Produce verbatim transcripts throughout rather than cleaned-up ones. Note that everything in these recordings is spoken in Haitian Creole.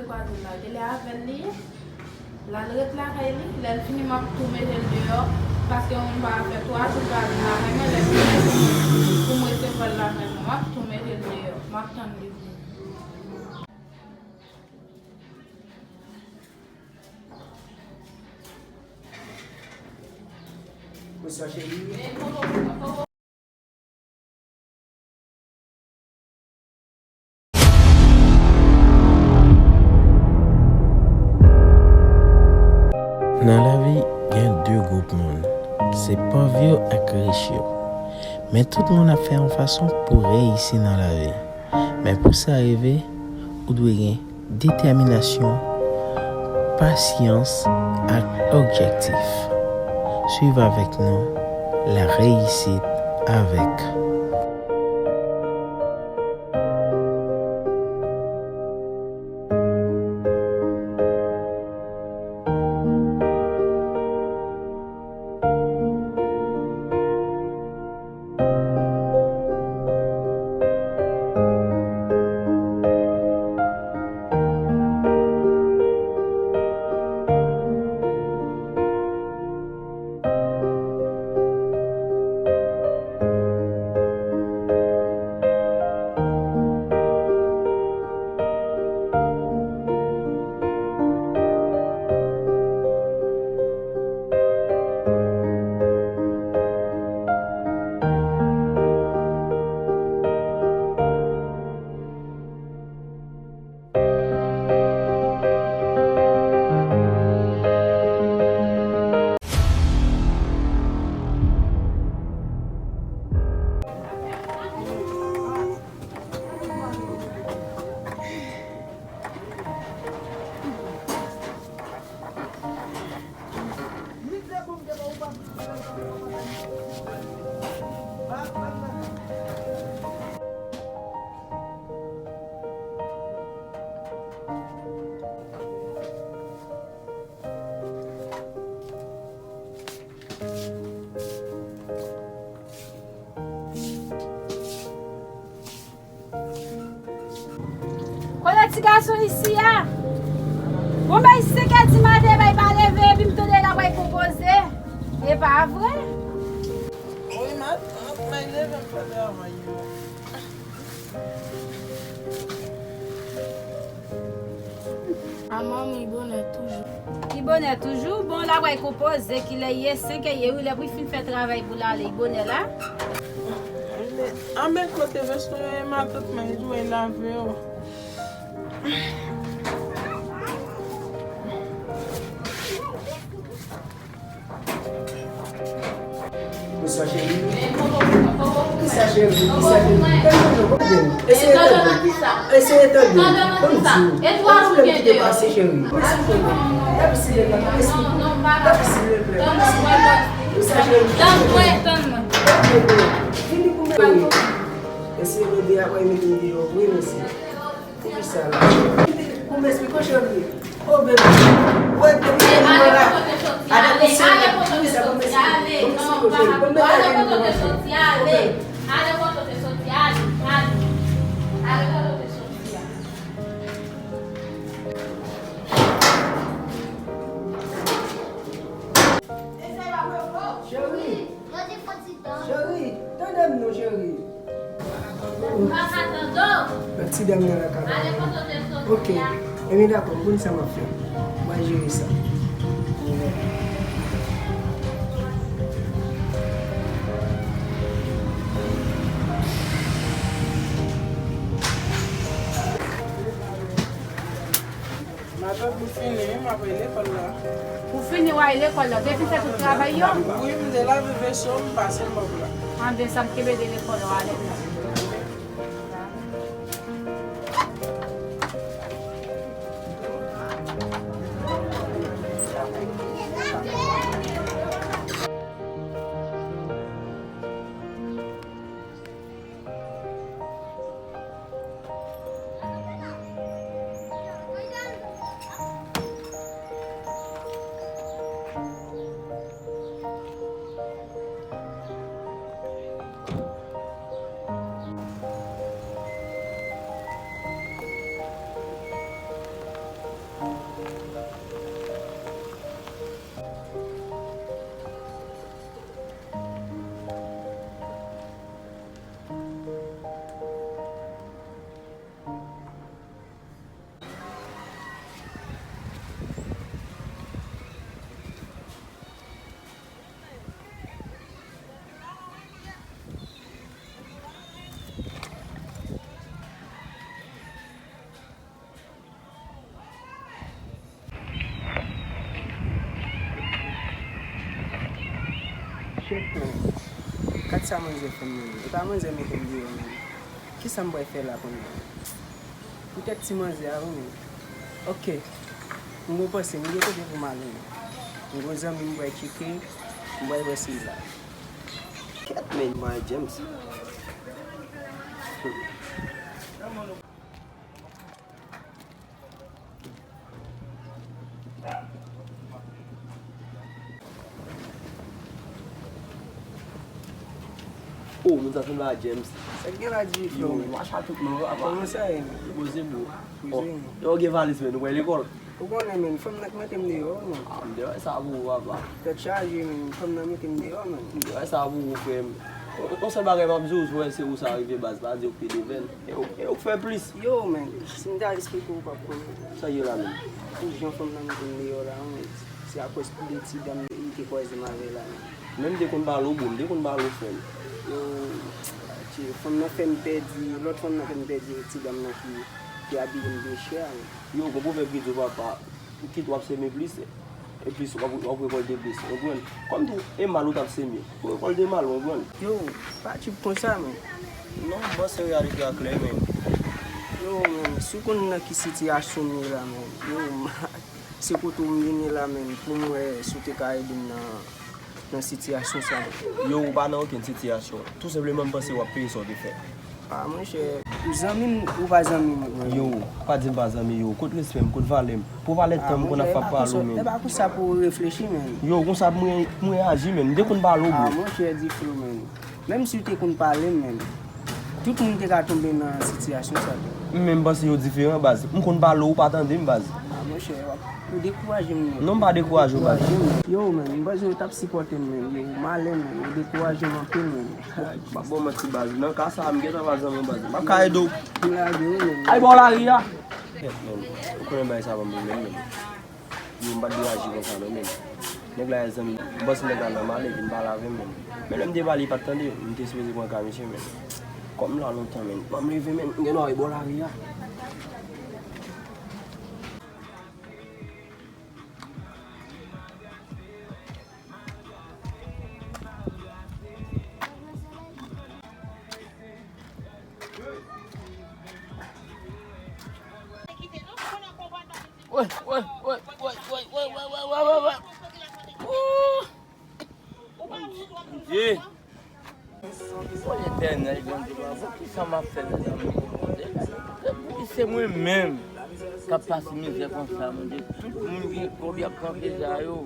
Twa jou l la, genlè avè l li ye. L al ret lakay li, lè l fini m ap tou mete l deyò, paske yon moun pa ka fè twa jou l pa vin lakay mwen, lè l fini pou m resevwa l lakay mwen, m ap tou mete l deyò, m ap tann li vini. Bonswa cheri. Nan lavi, gen de gwoup moun. Se pòv yo ak rich yo. Men tout moun ap fè yon fason pou reyisi nan lavi. Men pou sa rive, ou dwe gen detèminasyon, pasyans ak objektif. Swiv avèk nou, la réussite avec. Kote ti gason isi a? Bon, bay senkè di maten, bay pa leve, epi m tande l ap bay konpoze. E pa vre? Wi, ma, mwen leve, m fè travay yo. A manman, li bonè toujou. Li bonè toujou? Bon, l ap bay konpoze, kilè ye? Senkè ye, wi, lè pou l fin fè travay pou l ale, li bonè la. Anben, kote vès mwen, matant mwen, li dwe lave yo. Bonswa, cheri. Kisa, cheri? Kisa, cheri? Tande, non, tande. Eseye tande. Eseye tande. Ban m di w. Yon pwoblèm ki te pase, cheri. Ban m esplike w. Ban m esplike w. Ban m esplike w. Kisa, cheri? Tann mwen, tann mwen. Vini pou mwen. Eseye tande, apre mete m deyò vre, mesye. Poukisa la? Pou m esplike w, cheri. Oh, baby. Wè, depi lè m la. Ale kote w te soti, ale, ale kote w te soti, ale. Ale kote w te soti, ale. Ale kote w te soti, ale, ale. Ale kote w te soti a. Cheri. Cheri, tande m non, cheri. M pa ka tande w. Ti dam nan lakay. Ale kote w te soti a. Ok. Ebyen, dakò, m konn sa m ap fè. Mwen jere sa. Matant, m fini, wi, m ap al lekòl la. Ou fini, w al lekòl la. Ou te fin fè tout travay yo? Wi, m te lave veso, m pase mòb la. Anben, sa m kenbe de lekòl, w ale. Kèt, men. Gad sa manzè fè m, men. E pa manzè mete m deyò, men. Kisa m pral fè la kounye a? Poutèt ti manzè a, wi, men. Oke. M gon panse, m gen kote pou m ale, men. M gon zanmi m pral tcheke, m pral wè si l la. Kèt, men, mwen James. Oh, moun sa sanble a James. Sa k gen la, G Flow? Yo, mache a tout non, papa. Kòman sa ye? Poze bro. Poze. Oh, yo gen valiz, men, nou pral lekòl. Ou konnen, men, fanm nan k mete m deyò, men. Ah, m te wè sa pou ou, papa. Tèt chaje, men, fanm nan mete m deyò, men. M te wè sa pou ou, frè m. Yon sèl bagay m ap di w, si w wè se ou sa rive baz, pa di w k te deven l. E ou, e ou k fè plis. Yo, men, si m ta esplike w, w p ap konnen. Sa ye la, men? Pou jan fanm nan mete m deyò la, men, se akoz kou de ti dam li te kwaze m avè la, men. Men m te konn pale w, bro, m te konn pale w, frè m. Yo, tche, fanm nan fè m pèdi, lòt fanm nan fè m pèdi ti dam nan ki, ki abiye m byen chè a, men. Yo, gon pwovèb ki di w, papa, kit w ap seme plis, e plis w ap, w ap rekòlte plis, w konprann? Kòm tou, e mal ou t ap seme, ou rekòlte mal, w konprann? Yo, pa tchip konsa, men. Non, m panse reyalite a klè, men. Yo, men, si w konn nan ki sitiyasyon m ye la, men. Yo, se kote w m vini la, men, pou m wè si w te ka ede m nan, nan sitiyasyon sa, men. Yo, ou pa nan okenn sitiyasyon. Tou senpleman, m panse w ap peye sa w te fè. Ah, monchè, ou zanmi m, ou pa zanmi m, frè? Yo, pa di m pa zanmi, yo. Kot respè m, kot valè m? Pou valè tan m konn ap pale w, men. E pa konsa pou w reflechi, men. Yo, konsa pou mwen, pou mwen aji, men. M te konn pale w, bro. Ah, monchè, G Flow, men. Menm si w te konn pale m, men. Tout moun te ka tonbe nan sitiyasyon sa tou. M menm panse yo diferan, baz. M konn pale w, ou pa tande m, baz. Ah, monchè, w ap, ou dekouraje m, men. Non, m pa dekouraje w, baz. Dekouraje m. Yo, men, m panse yo t ap sipòte m, men. Yo, malè, men. Yo dekouraje m anpil, men. M ap ba w manti, baz. Nan ka sa a, m gentan pa zanmi w, baz. M ap ka ede w. M lage w, men. Ay, bò lari a. Kèt, men. Ou konnen bagay sa ban m pwoblèm, men. Yo, m pa t dwe aji konsa non, men. Nèg la e zanmi m. M panse nèg la nan malè, vin pale avè m, men. Men lè m te pale, li pa t tande. M te sipoze pran ka misye, men. Kòm m la lontan, men. Ban m leve, men. M gen dwa wè bò lari a. Woy, woy, woy. Ooh. Bondye. O Letènèl, Bondye, papa, kisa m ap fè, mezanmi, Bondye? Depi se mwen menm k ap pase mizè konsa, Bondye. Tout moun gen kòb, y ap kanpe za yo.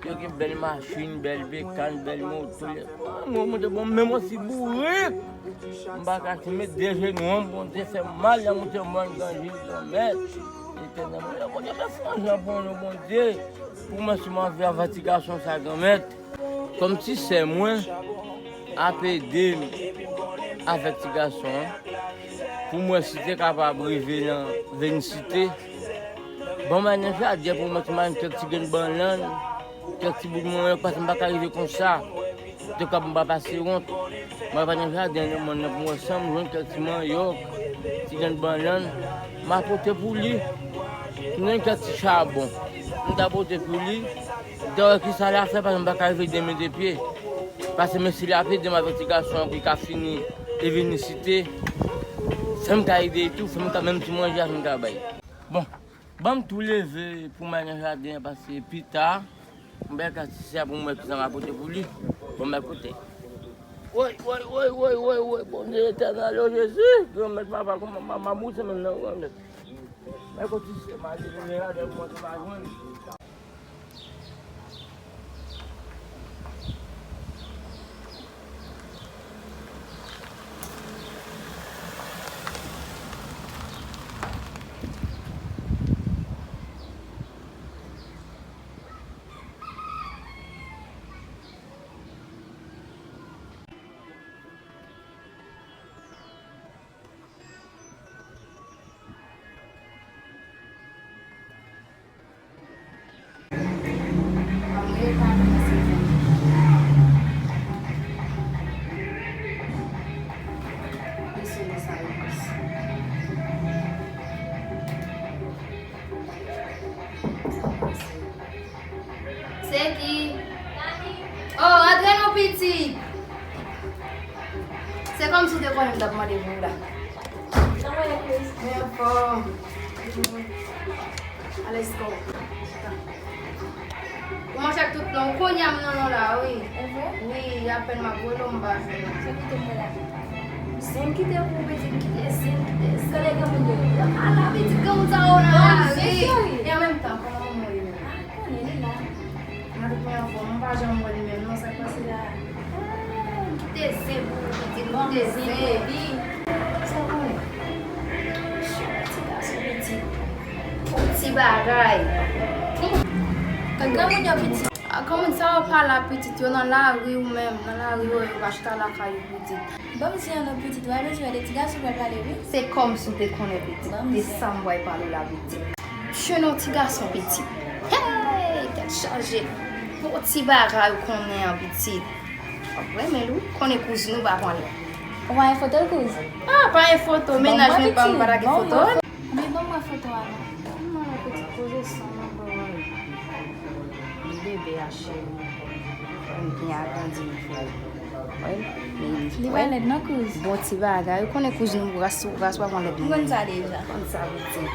Yo gen bèl machin, bèl bekàn, bèl moto. Mwen, Bondye, bon, menm osi bourik, m pa ka met de jenou an, Bondye, fè m mal, y a moute mòn ganje, Granmèt. Letènèl, Bondye, Bondye, fè fon jan pou nou, Bondye. Pou mwen, si m anvi avè ti gason sa, Granmèt. Kòm ti sè mwen ap ede m avèk ti gason an, pou m wè si te kapab rive nan venisite. Ban m al nan jaden pou m wè si m al jwenn kèk ti grenn bannann, kèk ti bout manyòk, paske m pa ka rive konsa. Te kab m pa pase wont. M al nan jaden nan mòn nan pou m wè si m jwenn kèk ti manyòk, ti grenn bannann, m a pote pou li. M jwenn kèk ti chabon, m ta pote pou li. Dayè, kisa l a fè, paske m pa ka rive de men de pye. Paske mesye li ap ede m avèk ti gason an pou li ka fini inisite. Fè m ka ede tou, fè m ka menm ti manje a fè m ka bay. Bon, ban m tou leve pou m al nan jaden an, paske pita, m bay ka ti sè pou m wè kisa m a pote pou li. Bon, m al kote. Woy, woy, woy, Bondye Letènèl, o Jezi, Granmèt, papa, kòman m a, m a bouse menm nan, Granmèt. Mwen konn ti se manje vini la, dèyè mwen te pa jwenn. Se ki? Oh, antre non, Pitit! Se kòmsi w te konnen m t ap mande pou w la. Kòman w ye, Chris? Mwen anfòm. Alex, kòman? Ou manje ak tout non, kounye a m nan non la, wi. E vre? Wi, apèn m ap rele w, m pa jwenn ou. Se ki te mwen la? Se m ki te pou pitit, m kite zen, m kite zen. Kote granmoun yo? Yo pa la, pitit, granmoun sa yo nan lari. E an menm tan, kòman manman w ye menm? Ah, konnen li la. Mwen tout mwen anfòm, m pa janm wè li menm non, sa k pase la? Ah, m kite zen pou ou, pitit, m kite zen. Sa w konnen? Ti gason pitit. Yon ti bagay. Granmoun yo pitit. Ah, granmoun sa yo pa la pitit, yo nan lari ou menm, nan lari yo, yo pa chita lakay ou pitit. Ban m di an non pitit, w a bezwen de ti gason pral pale wi. Se kòmsi w te konnen pitit, de sa m pral pale w la pitit. Jwenn yon ti gason pitit. Hey, tèt chaje. Yon ti bagay ou konnen an pitit. W ap renmen l wi, konnen kouzin ou pa konnen. Ou pa gen foto l kouz? Ah, pa gen foto, mennaj mwen pa m pa ta gen foto l. Anben ban mwen foto a non. Mwen la pitit poze san nan bò w. Li bebe a cheri. Mwen byen agrandi li pou ou. Wi, men li pa lèd non kouz. Bon ti bagay. Ou konnen kouzin ou ras, ras pa konn lèd moun. Ou konn sa deja. Konn sa pitit.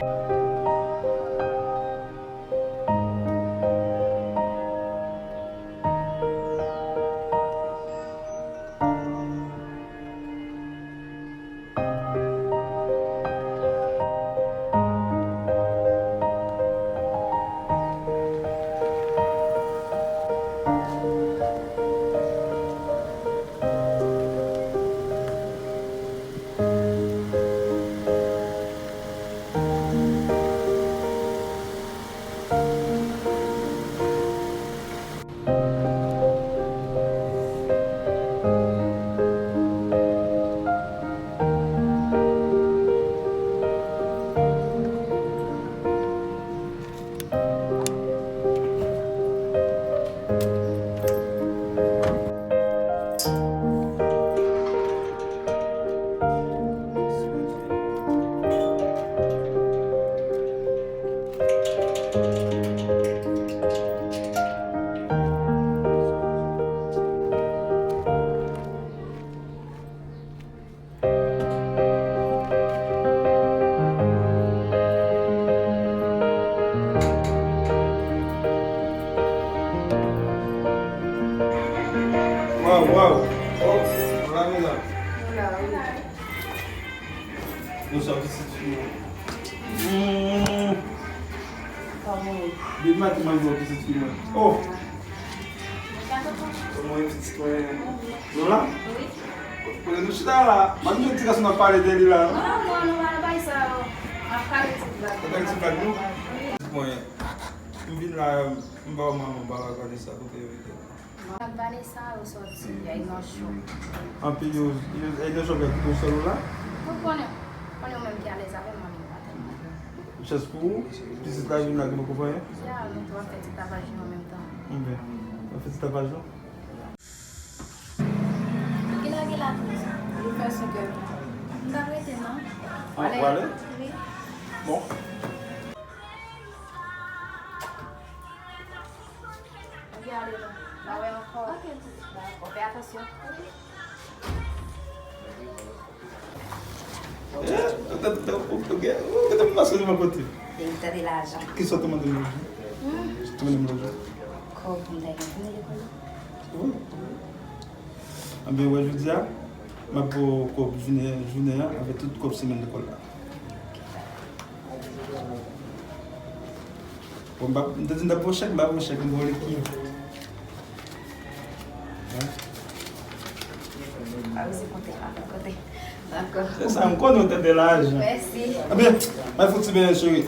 Waw, waw. Oh, la, la. Bonswa, pitit fi mwen. Hmm. Depi maten m ap jwenn pitit fi mwen. Oh! Kòman w ye, pitit mwen? Lola? Wi. Kote nou chita la? M ap jwenn ti gason n ap pale de li la. Non, non, nou pa nan bay sa yo. N ap pale ti blag. N ap pale ti blag, non? Wi. Pitit mwen, m vin la, m pa wè manman, m pa wè Vanessa, kote yo ye? Manman ak Vanessa, yo sòti, y a Inocho. Anpi yo, yo, Inocho fè tou sèl ou la? Ou konnen, konnen ou menm ki alèz avè m, manmi pa tèlman. Chans pou ou, pitit la vin la ki poko fè anyen? Ya, nou tou ap fè ti tavaj nou an menm tan. Enben, w ap fè ti tavaj nou? Kilè, kilè tou? Li fè senkè. M t ap rete non. Ah, ou prale? Wi. Bon. Wi, ale non. N a wè ankò. Ok. Dakò, fè atansyon. Eh, ou tande, ou tande, ou tande, ou tande m mache nan kote. Depi tande lajan. Kisa w te mande m lòt jou? Hmm? Ou te mande m lòt jou? Kòb pou m ta gen pou m lekòl. Wi. Anben, wè, jodi a, m ap ba w kòb jounen, jounen an, avèk tout kòb semèn lekòl la. Bon, m pa, m te di m t ap ba w chèk, m pa ba w chèk, m ba w likid. Hein? Ah wi, se konte la, konte. Dakò. Se sa, m konnen w tande lajan. Mèsi. Anben, m al fè yon ti benyen, cheri.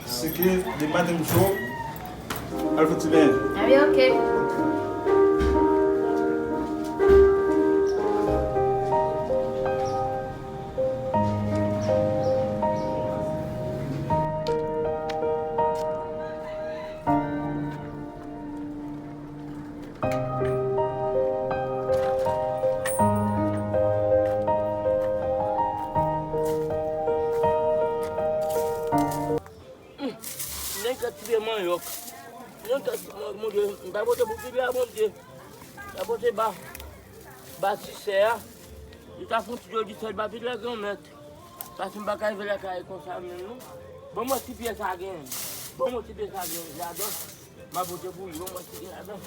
Sike, depi maten m cho, al fè ti benyen. Anben, ok. Hum, nèg la tiye manyòk. Nèg la tiye manyòk, Bondye. M pa pote pou piga, Bondye. M pa pote ba. Ba ti sè a, li ta fon ti jodi sèl ba vit la granmèt. Paske m pa ka rive lakay konsa menm non. Ban mwen ti pyè sa gen. Ban mwen ti pyè sa gen ladan. M a pote pou li, ban mwen ti gen ladan.